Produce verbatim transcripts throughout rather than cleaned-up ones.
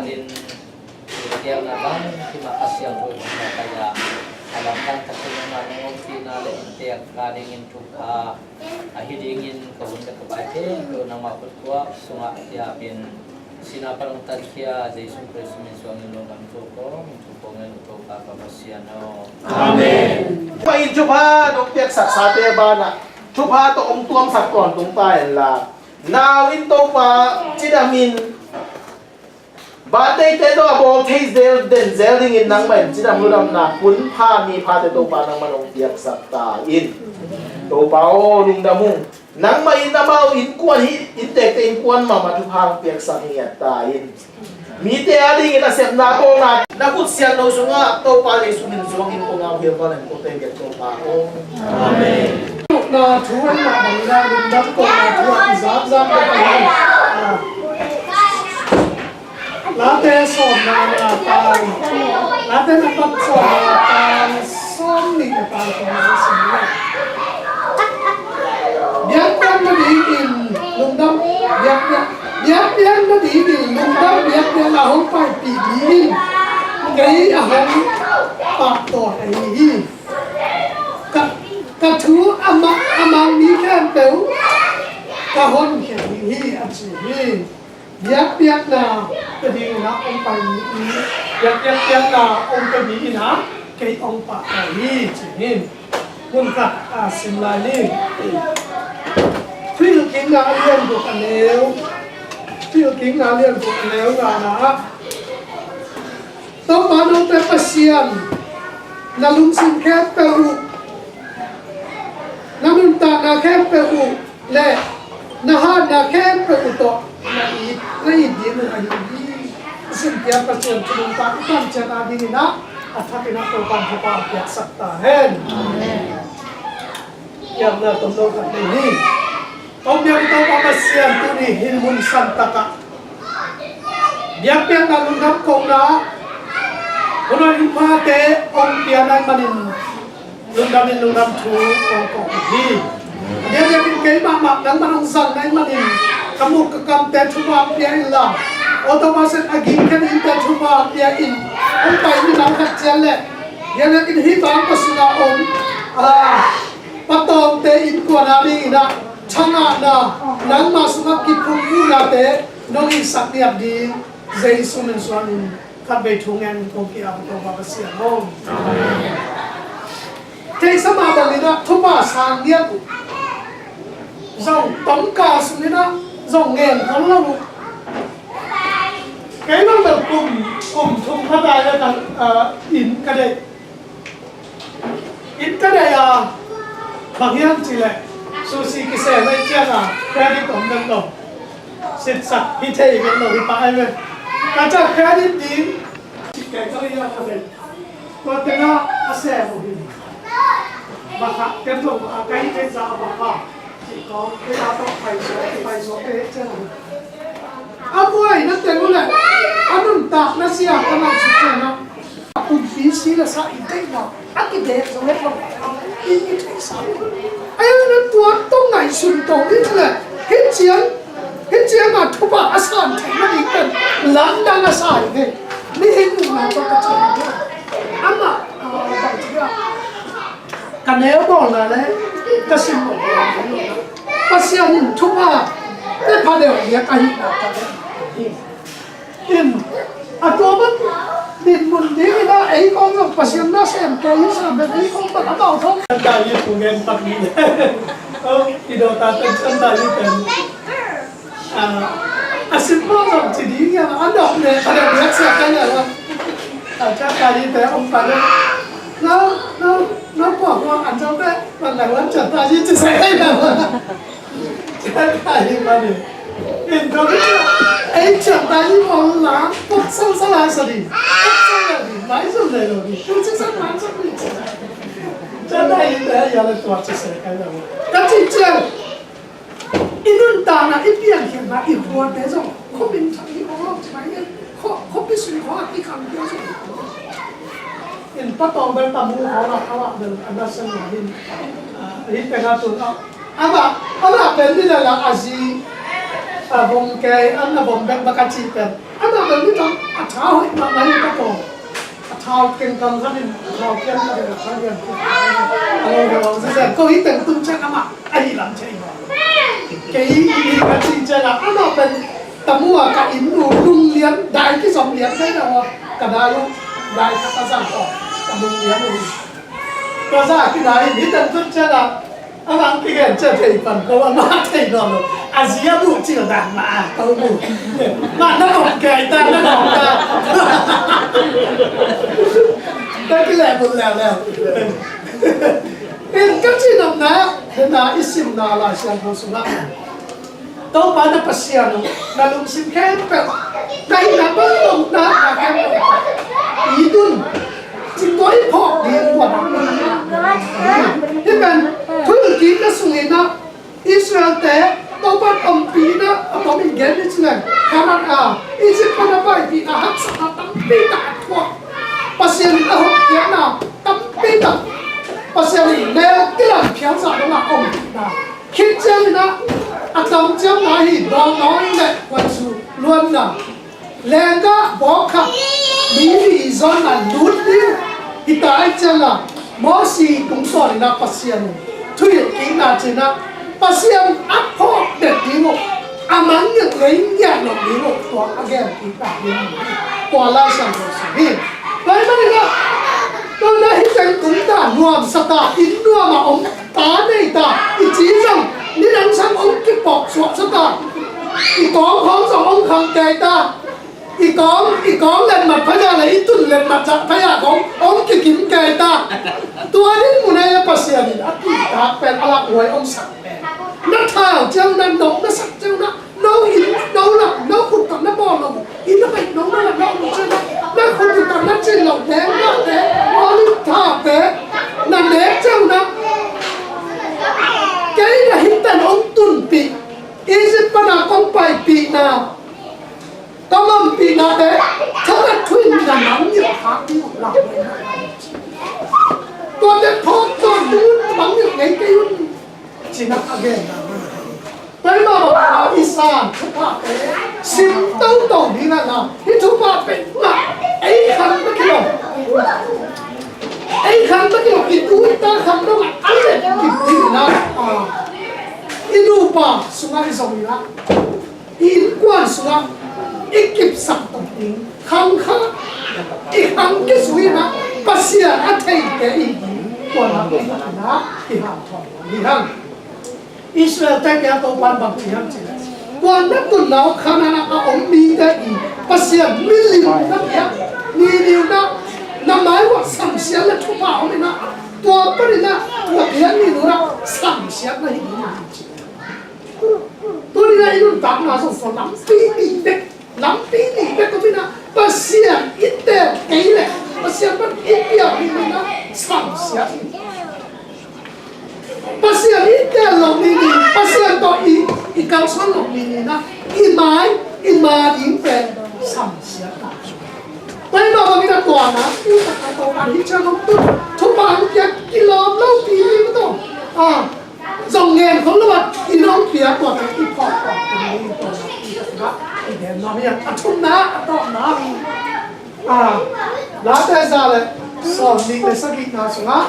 Din, i kiangna bang himah a siangtho i hong na kaya a lamdang takin nangmah nong ompihna le inntek a dingin thupha ahi dingin ka hun le ka pai khempeuh nangmah khutkuap sungah kiapin sina pan hong tankhia Jesu Khrist min suangin lungdam thu kong thu kong ngen uh Topa ka Pasian aw. Amen. Pai in thupha nong piaksaksate banah thupha tawh hong tuamsak tawntung ta henla, nau in Topa cidamin birthday-te tawh a bawl thei zel den zel dingin nangmah in cidam ludamna hun pha ni phate Topa nangmah nong piaksak ta in. Topa aw, lungdam ung. Nangmah in amau innkuan hi, inntekte innkuan mahmah thupha hong piaksak ngiat ta in. Mite a dingin a sepna bawlna na kut siat lo sungah Topa Jesu min suangin kong au hiam, Valen kote biak Topa aw. Amen. Na thu an mah bang na lungdam kohna thu ah i zakzak bek ahi. Ah. Late sawmna na tang, Late na pat sawmna tang sawmnih na tang kong na sim na. Biakpiakna dingin lungdam, biakpiak, biakpiakna dingin lungdam biakpiakna hong paipih dingin kei a hong pahtawi ahi hi. Ka, ka thu a mang, a mang mi khempeuh ka honkhia ding hi, a ci hi. Biakpiakna pia dingin ah hong pai mi, biakpiak, biakpiakna hong pia dingin ah kei hong pahtawi hi, ci hi. Mun khat a sim lai ni. Thuhilhkikna a lian guk a neu, Thuhilhkikna a lian guk a neu ngana ah, Topa note Pasian, na lungsim khempeuh uh, na nuntakna khempeuh uh le na hatna khempeuh uh tawh na it, na it ding uh ahi hi. I simpiak Pasian thu nungta i kamciam a dingin ah a thakin ah Topa in thupha piaksak ta hen. Amen. Piakna tomno khat nei ni. Hong biak i Topa Pasian, tuni hih mun santak ah biakpiakna lungdam kohna ah hun hoih hun phate hong pia na hih manin lungdam in lungdam thu kong ko hi. A diakdiakin kei mahmah nangman hong zang na hih manin ka muk ka kamte thupha pia inla, aw Topa Pasian, a ging khen innte thupha pia in. Hong pai mi nang khat cian le diakdiakin hih bang Pasian a om, ah, Patawngte innkuan a dingin ah thangahna, nangmah sungah kiphungvuhnate nong hisak ngiat ding Jesu min suangin khatvei thu ngen kong ki-ap uh Topa Pasian aw. Theihsa mah bangin ah thupha sang ngiat uh zong tawmkal sungin ah zong ngen khol lo uh. Kei bang bel kum, kum thum khat ai le ka, ah, inn ka deih. Inn ka deih a, bang hiam cih leh sushi kisem ahih ciangin credit om bek lo. Sitsak hi thei bek lo hi pah ai ve. Ka ciah credit ding. Cih kei ka lei a ka deih. Tua tengah a sem uh hi. Bang hang ken zong a ka hih theih zah a bang hang. Cih kawm kei a tawh pai suak, pai suak te ciang uh hi. A buaina teng uh leh a nuntakna zia ka ngaihsut ciangin ah a pumpi si le sa i deihna a kidek zong het lo. I, i theihsa uh. Ahi zongin tua tawh ngaihsun to ding leh hih ciang, hih ciang a thupha a san theihna ding pen lamdang a sa hi ve. Mihing nunna tawh ka ciah hi ve. Amah, ah, bang ci a ka neu bawlna le ka sim bawlna Pasian in thupha pia pha deuh biak ahihna ka gen hi. In a tua bang dinmun dingin ah ei kong zong Pasian nasem kei hi sam bek ei kong bang amau thong. Kan ta hi tu gen pak ni. Oh, i do ta ten kan ta hi ten. Ah, a simple zong ci ding hiam, a dawk leh a dawk leh sia ka hiam a. A ciah ka hi te om pa le. Nau, nau, nau pua pua an zong te, man lai wan ciah ta hi ci sia ka hiam a. Ciah ta hi ma ni. In ko ni ciah, ei ciah ta hi ma la, pok sang sa la sa di. Pok sang la di, mai zong lai lo di. Tu ci sang man zong di. Ciah ta hi te, ya le tua ci sia ka hiam a. Ka ci ciah. I nuntakna, i piankhiatna, i khuate zong khuamin thak hi ong lo ci mai ngen. Khua, khuapi sung khawng a kikhang pia zong hi ong lo. In patawng bel tamu khawng a, amah bel a na sen lo hin. Ah, hi teng a tun a. Amah, amah bel ni la la a zi. A vom kei, a na vom bek bak a ci pen. Amah bel ni tang. Thau hi mahmah hi ka pawng. A thau kengkam khat in, a thau pian khat in, a thau pian khat in. A lo deuh a om sese. Ko hi teng tun ciang amah a hi lam ciah hi. Kei hi hi ka cih ciangin, amah pen tamu a ka inn uh lunglian, dai kizom lian thei lo a, ka dai uh, dai khat a zang tawh ka lunglian uh hi. Ka za kidai hi teng tun ciangin, a bang kigen ciah thei pan ko, amah thei nawn lo. A zi a muh cil dan mah a ko muh. Mah na kong kei ta, na kong ta. Ka kileh bul leuleu. In ka cih nopna, hena i simna Lai Siangtho sungah Topa na Pasian uh na lungsim khempeuh, na inn a bang lo na, na khempeuh i tun, ci tua i phawk ding tua na. Hih pen thuhilhkikna sungin ah Israel-te Topa ompihna a tom in gen ni ci leng, Kanaan a, Egypt pan a paipihna haksatna tampi tak a thuak, Pasian in a hotkhiatna tampi tak, Pasian in mel kilan phial zah dongah ompihna, khit ciangin ah a tam ciangin ah hi, dawnawng le kuansu luanna, lenggah bawk khat mi nih i zawnna lut ding hi ta ahih ciangin ah, Mosi tungtawnin ah Pasian in thuhilhkikna ci-in ah, Pasian a phawk det ding uh, a mangngilh ngei ngiat loh ding uh, tua a genpih ta ding hi. Tua Lai Siangtho sung hi. Tua ahih manin ah, tua na hi teng tung ta, nuamsa ta, inn nuam a om ta, nei ta i ci zong, nidang sang hong kipawk suaksa ta. I kawng khawng zong hong khang kei ta. I kawng, i kawng letmat phaya le i tun letmat zah phaya khawng hong kikim kei ta. Tua ding mun ah Pasian in a kihtak pen, a lakhuai hong sak pen, na thau ciang, na nop na sak ciang, na no inn, no lam, no khut tawh na bawl lo, inn a baih no na lam, no inn ciang na, na khut tawh na cin lo, lenggahte, olive thaute na nek ciang na, kei na hih teng hong tunpih, Egypt pan a kong paipihna, kong ompihnate, thangah thu in na mangngilh khak ding uh lau. Tuate phawk tawntung un, mangngilh ngei kei un, ci-in a genna. Tua ahih manin i san thuphate sim toto ding a, hih thupha pen mah ei khang bek hi lo. Ei khang bek hi lo, i tu i ta khang dongah a let kip ding a, i nupa sungah i zong i lah, i innkuan sungah i kipsak tok ding, khang kha, i khang kizui in ah Pasian a theite i hi ding, tua nak i hi in ah i hanthawn hi hang. Israel-te kiang Topa'n bang ci hiam cih leh, tua na tunna uh Kanaan ah a om mite i Pasian milim na piak ni ding uh, na mai uah samsiat le thupha om in ah, tua panin ah na piak ni ding uh samsiat na hi ding uh hi ci. Tuni-in ah i nuntakna zong tua lampi nih bek, lampi nih bek om in ah, Pasian i teel kei leh Pasian pan i piak ding in ah samsiat hi. Pasian i teel loh ni-in, Pasian tawh i, i kalsuan loh ni-in ah, i mai, i ma ding pen samsiatna. Tua ahih manin ah tua na, i taktak tawh a hi ciang hong tun, thupha hong piak kilawm lopi ding tawh, a, zong ngen khol lo a, i nong piak tua teng i phawk tua teng i tua na, i taktak i gen nuam hi. A thumna, a tawpna, a, Late za le sawmnih le sagihna sungah,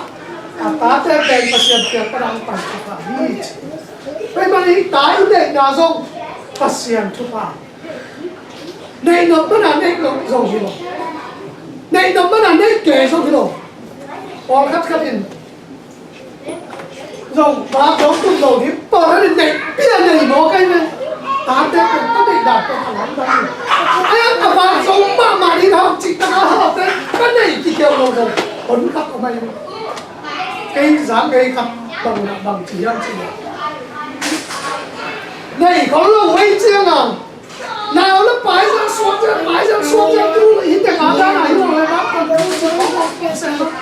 a tate pen Pasian piak pan a hong pai thupha hi ci. Tua ahih manin ta i neihna zong Pasian thupha. Neih nop man a neih nop zong hi lo. Neih nop man a neih kei zong hi lo. Pawlkhat khat in zong, ma zong tum lo ding, pawlkhat in neih pia nei maw kei ve. Tate pen ka neih dan pen a lamdang hi. Ai, a vak zong mahmah ding hang cih tak a hau pen ka neih kikeu lo zong hon khat om ahi. Kei zang kei khat bang na bang ci hiam cih leh, neih khol lo vei ciang a, nau le paizang suak zia, paizang suak zia, tu hi teng a dan a hi lo le, bang pan tu ci khol lo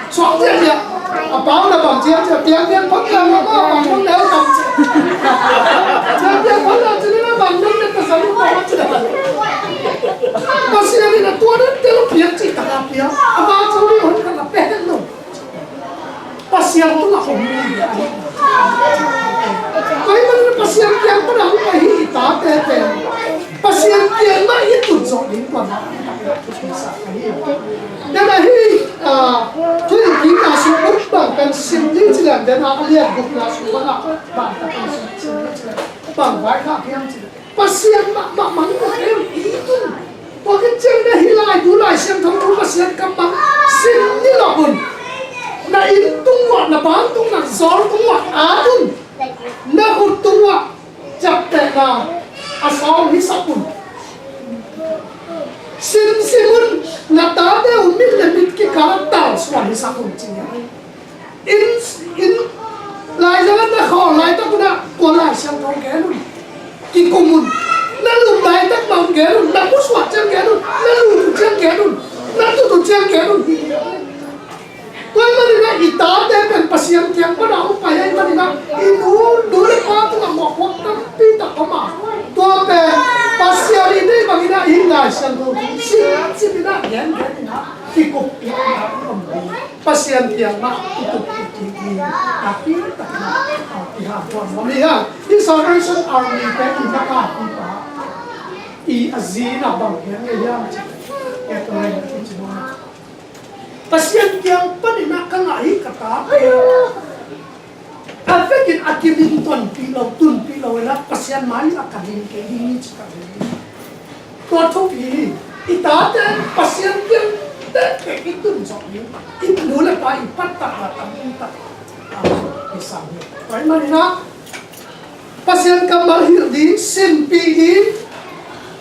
suak zia zia. A pau na bang ci hiam cih leh, piang piang phot piang lo, bang phot leu tam ci. Piang piang phot leu ci, na bang nung ne ta sa lu bang ci da. Pasian in a tua dan te lo piang ci ta ka piang. A bang ci lo hon ka na pen lo. Pasian tungah om ni. Tua ahih manin Pasian kiang pan a hong pai hi i tate pen, Pasian kiang mah i tun zawh ding tua na. Sa ahi. Dena hi, ah, Thuhilhkikna sung buk bang pen sim ni ci leng, dena a lian gukna sung bang a bang ta pen sim ni ci leng, bang vai kha hiam ci leng, Pasian mahmah mang ta hiam i tun. Tua khit ciang na hi lai bu Lai Siangtho thu Pasian kammal sim ni lo un. Na inn tung uah, na ban tung, na zawl tung uah at un. Na khut tung uah ciaptehna a sawng hisak un. Simsim un, na tate uh mit le mit kikal a talsuan hisak un ci. In, in, laizang na khawl laitak un ah tua Lai Siangtho gen un. Kikum un. Na lum laitak mah un gen un. Na pusuah ciang gen un. Na lut uh ciang gen un. Na tut uh ciang gen un. Tua ahih manin ah i tate pen Pasian kiang pan a hong pai ahih manin ah i nu, nu le pa tungah mawhpuak tampi tak om a. Tua pen Pasian i deih bangin ah i Lai Siangtho thu simsim in ah gengen in ah kikuppih in ah i om ding. Pasian kiang mah kikuppih ding hi. Tampi tak in ah kihanthawn nuam hi hang. Hih Salvation Army te i makaihpa i a zi in ah bang gen ngei hiam cih leh, Catherine a kici nuam. Pasian kiang panin ah ka ngah hi ka tate. A vekin a kimin tonpih lo, tunpih lo in ah Pasian mai ah ka lim kei ding hi ci ka lim. Tua thupi hi. I tate Pasian kiang tete i tun zawh hi. I nu le pa i pattak a tampi tak, ah, i sang hi. Tua ahih manin ah Pasian kammal hilh ding, simpih ding,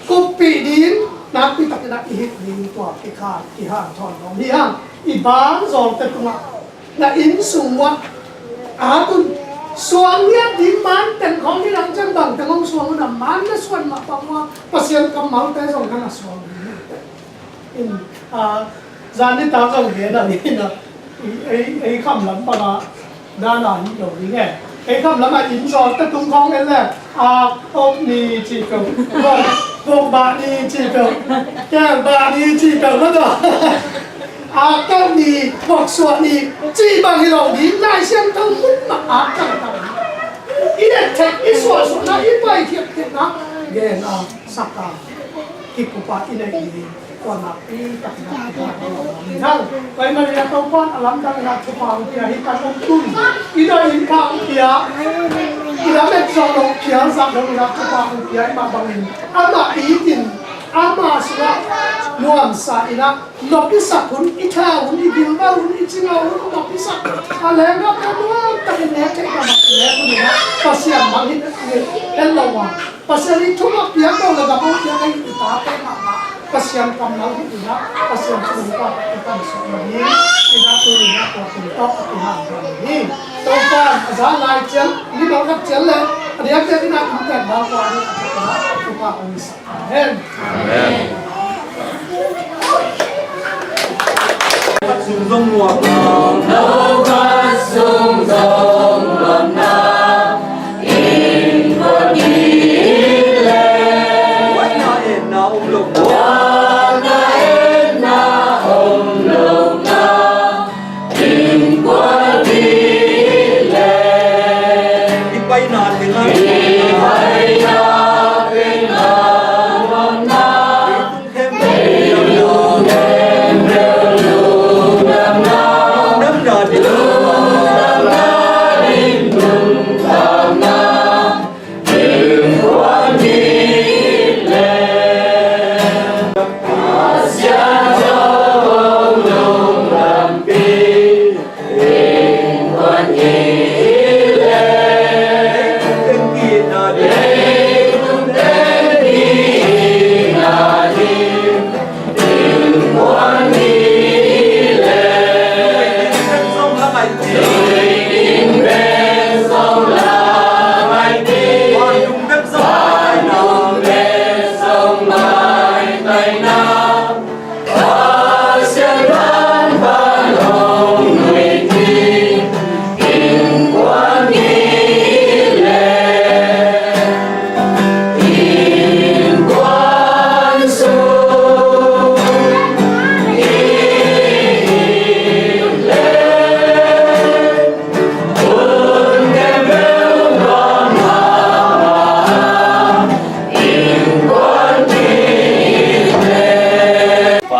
kuppih ding, nakpi takin ah i hilh ding tua kikhan, kihanthawn nuam hi hang. I bang zawlte tungah, na inn sung uah, a tun, suang hiat ding man teng khawng hi dang ciang bang teng hong suang un a man na suan mah bang ua, Pasian kammalte zong na na suang ding. In, ah, zan nitak zong gen a, in a, ei, ei, ei khamlam bang a, dan a hi lo ding e. Ei khamlam a inn zawlte tung khawng en le, a, ok ni ci peuh, vok, vok bah ni ci peuh, kel bah ni ci peuh, ma tawh. A, kel ni, vok suah ni, ci bang hi lo ding, Lai Siangtho mun mah a kal kal. I et theih, i suahsuahna, i paikhiat khiatna, gen a, sak a, kikup a, i neih ding. Tua nakpi takin ah hang. Tua ahih manin ah Topa'n a lamdang in ah thupha hong pia hi, kan hong tun. I dai in pha hong pia. I lamet zawh loh phial zah loh in ah thupha hong pia ahih mah bangin, amah it in, ama sungah nuamsa in ah nop i sak hun, i tha hun, i bilbal hun, i cingau hun nop i sak. A lenggalte nuam takin nek theih mahmah i nek hun in ah Pasian mah hi, hi, hi lo a. Pasian in thupha piak lo le gam hong piak ahi i tate mahmah Pasian kammal hi in ah Pasian thu hong pah i pan suak lo hi. In ah tu in ah tua tungtawh a kihanthawn hi. Topa'n a za lai ciang, mimal khat ciang le a diakdiak in ah inntek bang kua in ah a thupha hong sak. Amen. Amen. Sung zong nuam. Sung zong nuam na.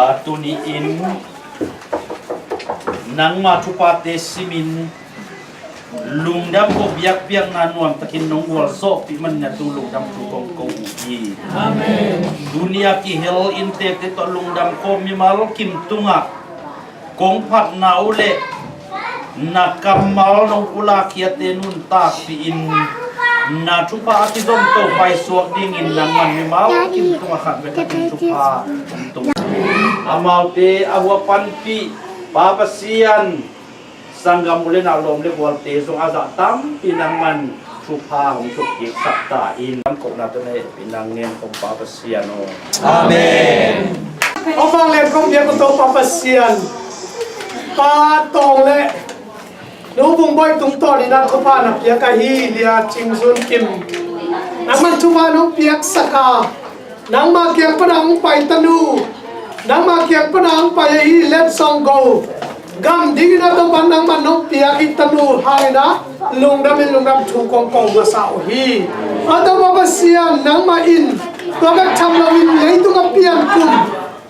A tuni-in nangma thuphate simin lungdam ko biakpiakna nuamtakin nong gualzawhpih manin a tung lungdam thu kong ko uh hi. Amen. Tuni a kihel inntekte tawh lungdam ko mimal kim tungah kong phatna uh le na kammal nong pulak khiate nuntakpih in na thupha a kizom to paisuak dingin nangman mimal kim tungah khat vei khat in thupha kong tung. Amaute a hua panpih Pa Pasian, sanggam u le nau lawm le gualte zong a zah tampi nangman thupha hong thuk kiksak ta in, lam kohna tawh na hehpihna ngen kong Pa Pasian aw. Amen. Aw vanglian kong biak uh Topa Pasian, Pa Tawng le Nu Vung Bawi tungtawn in a thupha na piak ahi Lia Cing Zun Kim, nangman thupha nong piaksak a, nangma kiang pana hong pai tanu, nangma kiang pana hong pai ahi Let Song Go gam dingin a Topa nangman nong piak hi tanu hangin a lungdam in lungdam thu kong ko masa uh hi. A Topa Pasian, nangmah in tua bek tham loin leitung a pian kum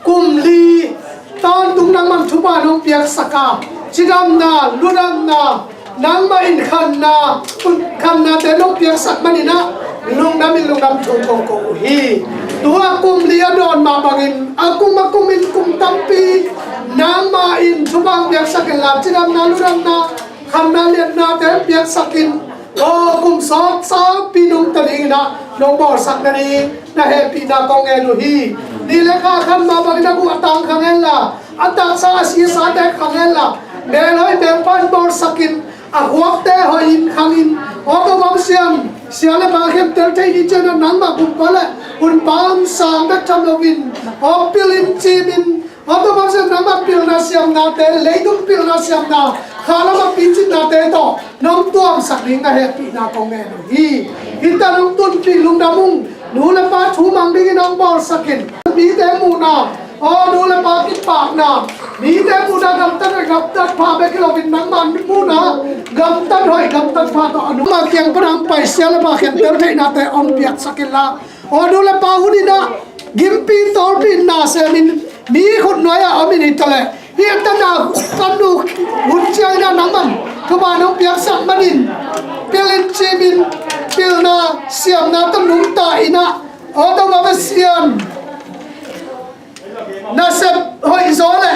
kum li tawntung nangman thupha nong piaksak a, cidamna, ludamna, nangmah in khanna, khanna te nong piaksak manin a lungdam in lungdam thu kong ko uh hi. Tua kum li a dawn mah bangin a kum a kum in kum tampi nangmah in thupha hong piaksak inla, cidamna, ludamna, khanna, liatna te hong piaksak in, aw kum sawt sawtpi nungta dingin a nong bawlsak nading na hehpihna kong ngen uh hi. Ni le kha khan mah bangin a guh a tang kha ngenla, a taksa a sisate kha ngenla, melhoih melpha in bawlsak in, a huapte hoih in khang in, aw Topa Pasian, sia le pa khempeuh thei ni ciangin a nangmah kumpa le hunpa hun sang bek tham loin, aw pil in cim in, aw Topa Pasian, nangmah pilna siamnate, leitung pilna siamna, kha lam a picinnate tawh nong tuamsak ding na hehpihna kong ngen uh hi. Hita nong tunpih lungdam ung. Nu le pa thu mang dingin hong bawlsak in, mite muhna, aw nu le pa kipakna, mite muhna gamtat, gamtat pha bek hi loin nangmah muhna gamtat hoih gamtat pha tawh a nu mah kiang pana hong pai sia le pa khempeuh theihnate hong piaksak inla, aw nu le pa hun in a gimpi tawlpi in na semin mi khutnuai a om in hi taleh, hih a tana kan nu hun ciangin a nangman thupha nong piaksak manin pil in cim in, pilna siamna tawh nungta in a, aw Topa Pasian, nasep hoihzaw le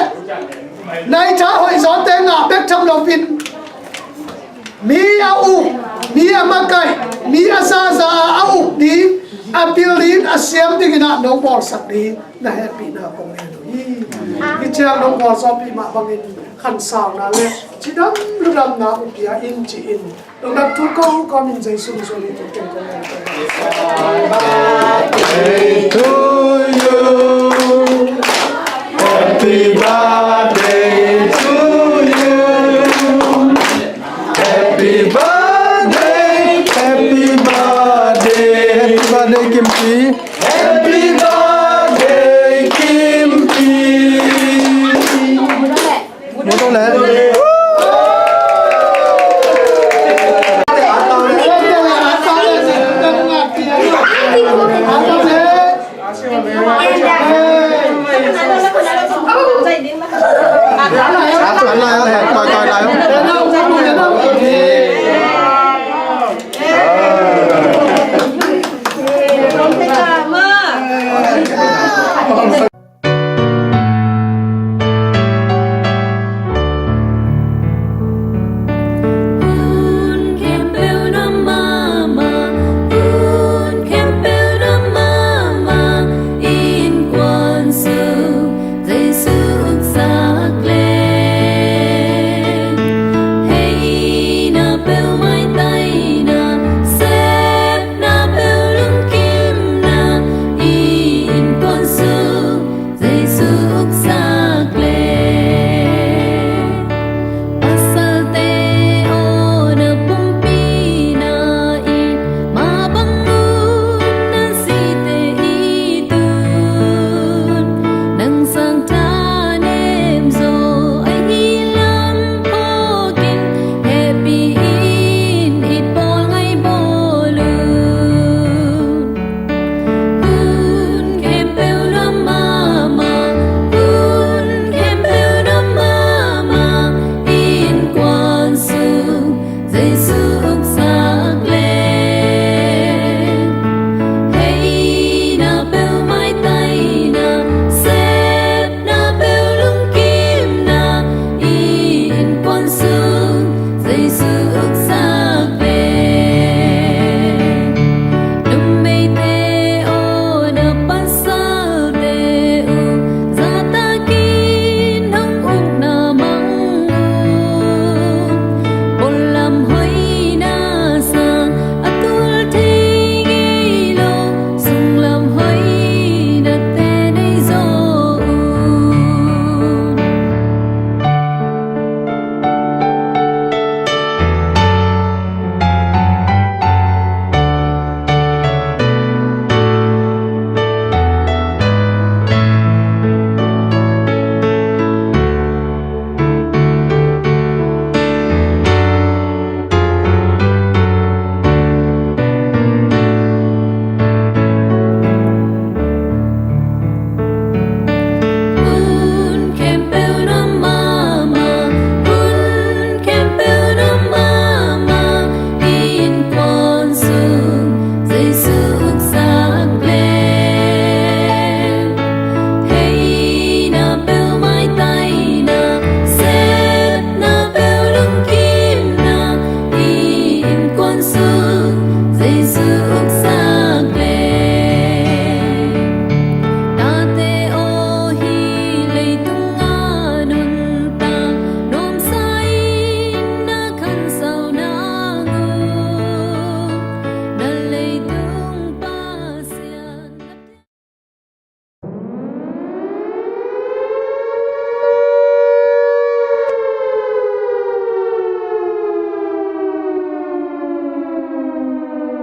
naitha hoihzawte ngah bek tham loin, mi a uk, mi a makaih, mi a zaza a a uk ding, a pil ding, a siam dingin a nong bawlsak ding na hehpihna kong ngen uh hi. Hih ciang nong gualzawhpih mah bangin khansauna le cidam ludamna hong pia in ci-in lungdam thu kong kawmin Jesu min suang in thu kong kawmin. Happy birthday to you. Happy birthday to you. Happy birthday, happy birthday, happy birthday Kimpi. Happy birthday Kimpi. Mudah le.